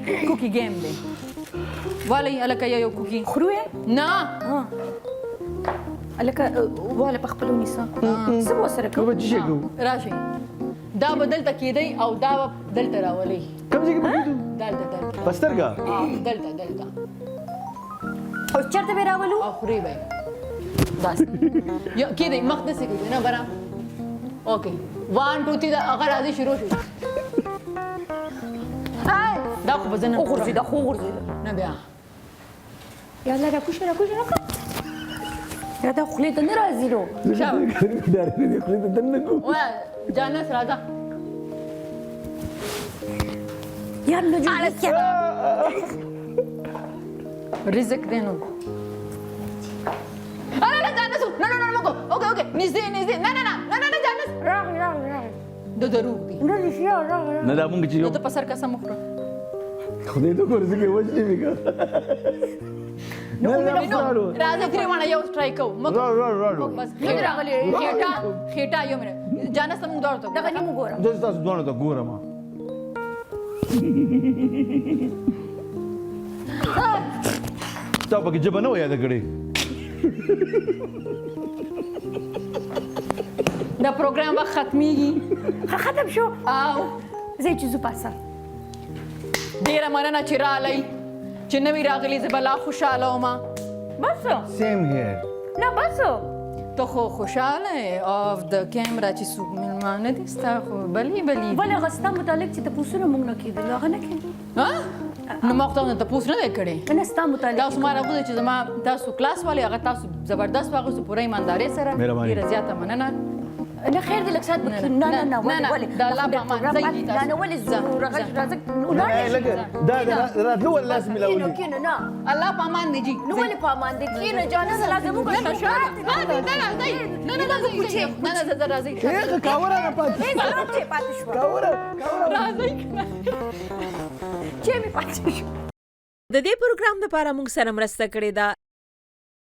کوکی گیم دی. والی الکه یو کوکی. خورو یې؟ نه. الکه واله په خپل ونیسه. څه به ورسره کوو؟ به څه شی کوو؟ راشئ، دا به دلته کېدی او دا به دلته راولئ. کوم ځای کې به کېدو؟ دلته دلته. په سترګه؟ دلته دلته. او چېرته به یې راولو؟ او خورې به یې داسې یو کېدی، مخ داسې کېږي نه بره. اوکې 1 2 3، دا هغه راځي، شروع شو. دا خو به زه نه وغورځېده، خو وغورځېده. نه بیا. یاله راکوشه راکوشه راکوشه. یا دا خولې ته نه راځي نو. ډارېدې، خولې ته دننه کوو. وایه جانس راځه. یار نه جوړېږي. رزق دی نو. نه نه جانس، نه نه نه مکو. اوکې اوکې، نږدې نږدې. نه نه نه نه نه جانس. راغی راغی راغی. د دروغ دي. نه رښتیا راغی. نه دا مونږ چې یو ته په سر قسم وخوره. خدای ته ګوره ځکه وژنې مې که. نو راځه درې واړه یو سټرایک کوو. را بس نه راغلی. خېټه خېټه یو منټ جانس ته مونږ دواړو ته. دغه نیمو ګوره. زه تاسو دواړو ته ګورم. تا پکې ژبه نه وه یاده کړې. دا پروګرام وخت ختمیږي. ختم شو. او زه چې ځو پاسه. ډېره مننه چې راغلی، چې نوي راغلي زه به لا خوشحاله وم. بس سیم هیر. نه بس. ته خو خوشحاله یې اف د کیمرا چې څوک مېلمانه دي ستا خو بلې بلې. ولې هغه ستا متعلق چې تپوسونه موږ نه کېدل هغه نه کېدل؟ نو ما خو تاسو نه تپوس نه دی کړی. نه ستا متعلق. تاسو ما راغوښتل چې زما تاسو کلاس والې هغه تاسو زبردست واغوستو پوره ایماندارۍ سره. ډېره زیاته مننه. نه خیر دی، لږ ساعت به کښېنو. نه نه نه ولې ولې د الله په امان. ځئ دي تاسو. نه ولې ځو راځه ولاړ شئ. دا راتلو ول لاس ملاولي. کښېنو کښېنو. نه الله په امان دی جي. نو ولې په امان دی؟ کښېنه جانه، زموږ نه نه نه نه راځئ. نه نه نه نه نه زه راځئ. هغه کاوره نه پاتې شوه. پاتې شوه. کاوره راځئ. چې مې پاتې شو. د دې پروګرام لپاره موږ سره مرسته کړې ده.